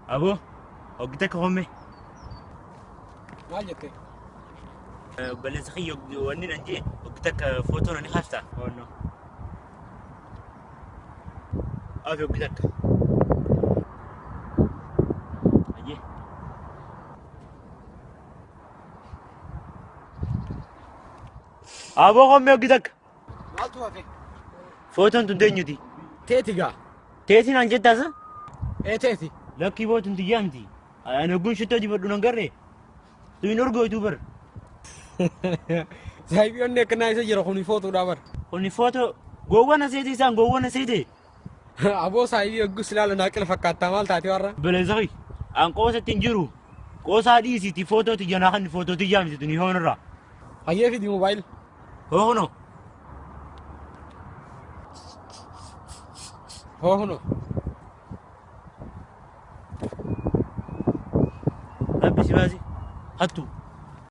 Aboo hoggi takka homme. Maal jettee? Obboleessa kiyya wanni nan jee hoggi takka footoo nani kaafta. Hoonno. Afi hoggi takka. Ayyee. Aboo homme hoggi takka. Maaltu hafe? Footoon tun teenyuti. Teeti gaa. Teetiin an jettaasa? Ee teeti. Lakkii bootuun tiyyaa miti. Ani hogguun shittoo dibadhu nan garree. Tu hin orgootu bar. Saayibii onni akkanaa isa jira kuni footuudha bar. Kuni footoo gowwan aseete isaan gowwan aseete. Aboo saayibii hoggus ilaalu naaqila fakkaattaa maal taate warra? Obboleessa kiyya an qoosatti hin jiru. Qoosaa dhiisiiti footoo tiyya naa kan footoo tiyyaa miti tuni hoonirraa. Hayyee fidi moobaayil. Hoo kunoo. Hoo kunoo. Rabbi si baase hattu.